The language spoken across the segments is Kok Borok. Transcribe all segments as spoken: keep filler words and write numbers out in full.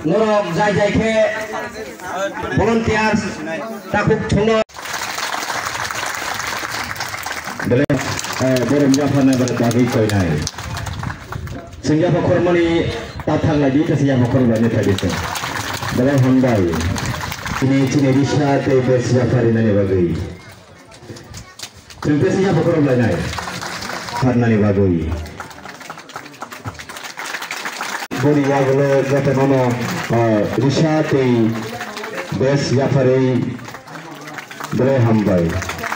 Norok jai jai khe volunteers takhuk thungno. Bele, eh, borok yapharnai bele bagwi koinai. Chwng yapha khormani ta thang lai di, ta se yapha khormani phai di chwng. Bele hambai. Chini, chini risa tei bes yapharinani bagwi. Chwng tei singya bokhorok lainai. Phatnani bagwi. Boni yagulo jotono no, ah, risa tei bes yapharwi belai hambai.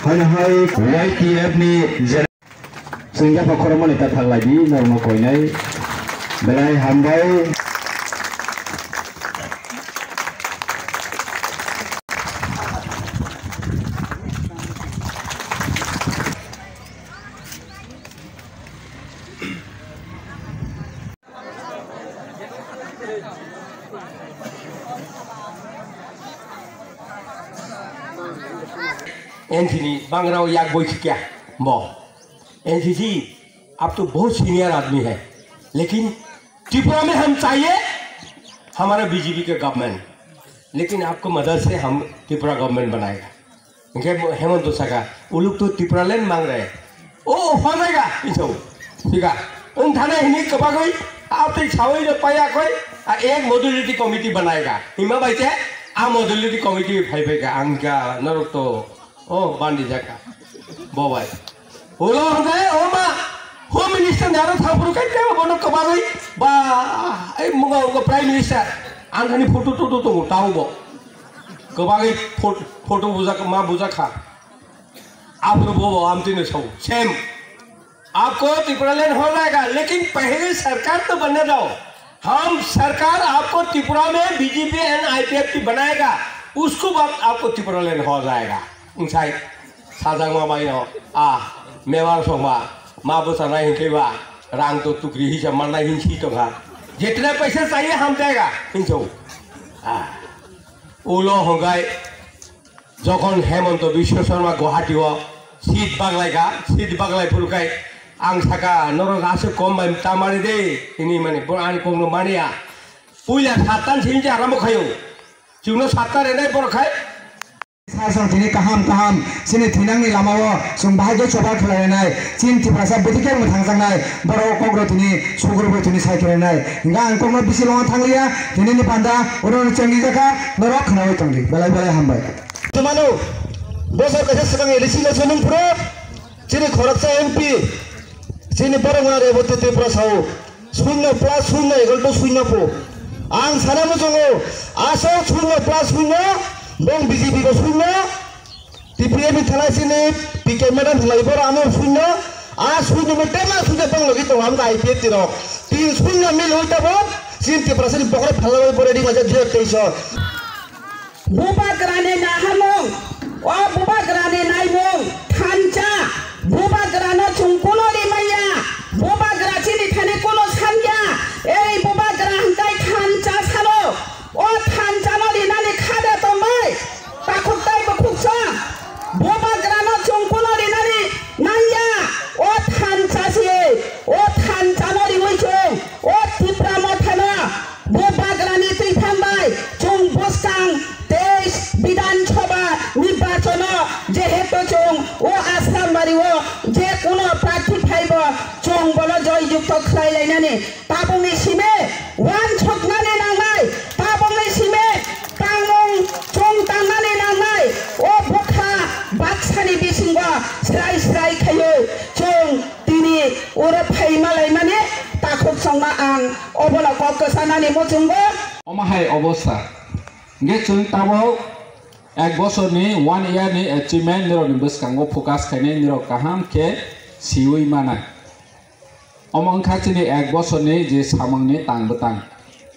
Haino hai Y T F ni je-, chwng yapha khorokmani ta thang lai di, norokno koinai. Belai hambai. N C C ni bangrao yak boi sikya bo. N C C, ab to bahut senior aadmi hai, lekin Tripura mein hum chahiye hamara B J P ka government, lekin aapko madad se hum Tripura government banayega. Hingke bo Hemanta saka, "Uluk to Tipraland mang rahe." O, ho jayega, iso. Thik hai. Wng thane hini kwbagwi, a twi sawi rw paiya koi, a ek modality committee banayega. Hima bai se, a modality committee phai phaika, ang ka norok to, o, bandi jaka. Bo bai. Ulo hwnkhe, o ma, Home Minister ni aro thangphuru kai kebo bono kwbagwi, ba, ei mungo, mungo Prime Minister, ang thani photo, toto tongo, tao bo. Kwbangwi phot-, photo bujak, ma bujak kha. Aphuru bobo amtwino sao. Same. आपको त्रिपुरालैंड हो जाएगा, लेकिन पहले सरकार तो बनने दो। हम सरकार आपको त्रिपुरा में B J P and I P F T बनाएगा, उसको बाद आपको त्रिपुरालैंड हो जाएगा। Wngsai, sajak ma bai no, a, mewar song ba, ma bwsa nai hinkhe ba, rang to tukri hisa ma nai hinsi tongkha. Jitne paisa chahiye, hum dega, hinso. A, ulo hongkai, Jokhon Hemanta Biswa Sarma Guwahati o seat baglai kha, seat baglai phuru khai ang saka, "Norok aswk kom bai ta mani de," hini mani, bo ani kokno mani ya. Puila sattan sini je aramo khayo. Chwngno satta renai borok khai. Sasong tini kaham kaham, chini thinangni lamao chwng bahai khe choba khlai renai, chini Tiprasa bwtwi khe mwthangjaknai, borok kokro tini sugrubwi tini sai khe renai. Hingkha ang kokno bisi longo thangliya, tini ni panda oro chengri jakha, norok khnaui tongdi. Belai belai hambai. Tumano, bosor kaisa swkang election o swnung phuru, chini khoroksa M P, chini borok wngna Reboti Tripura sao, shunyo plus shunyo equal to shunyo po. Ang sana muchungo, aswk shunyo plus shunyo, bong B J P bo shunyo, T P M ni thalai chini P K madam thalai boro ano shunyo, a shunyo mo tema shunyo bang logi tongo, amga I P F T rok. Tin shunyo mil oi tabo, chini Tiprasa ni bokhorok phalai bore ring laijak dui hajar teis o. Bubagrani naharmung, o bubagrani naimung, thansa, bubagrano chwng kuno rimaiya, bubagra chini thani kuno samya, ei bubagra hwnkhe thansa salo, o thansano rinani khada tongbai, takhuk tei bukhuk chwng, bubagrano chwng kuno rinani nangya, o thansa se, o thansano riwi chwng, o Tipra mothano, Bubagrani twi thambai chwng bwskang teis Bidhan Sabha nirbachono jehetu chwng o Asrambari o je kuno prarthi phaibo chwng bono joy jukto khlai lainani tabukni simi wansuknani nangnai, tabukni simi tangmung chwng tangnani nangnai, o bwkha baksani bisingo srai srai khaiwi chwng tini oro phai malaimani takhuk Thuk songma ang obono kok kwchanani muchungo. Omo hai obostha. Hingke chwng tabok ek bosorni, one year ni achievement nirokni bwskango focus khainai, nirok kaham khe siwi mana. Omo wngkha chini ek bosorni je samungni tang bwtang.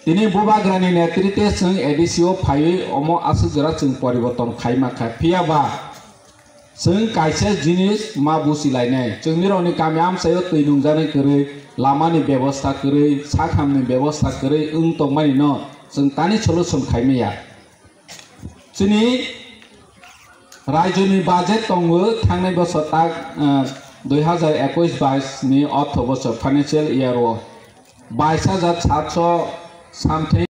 Tini Bubagrani netrite chwng A D C o phaiwi omo aswk jora chwng poriborton khai mankha. Phiya ba chwng kaisa jinis ma buchi lainai. Chwng nirokni kami amchaio twi nungjaknai kwrwi, lamani bebosta kwrwi, sakhamni bebosta kwrwi wng tongmani no chwng tani solution khai maya. Chini rajyoni budget tongo thangnai bosor tak, ah, dui hazar ekwis bais ni ortho bosor, financial year o bais hajar satso something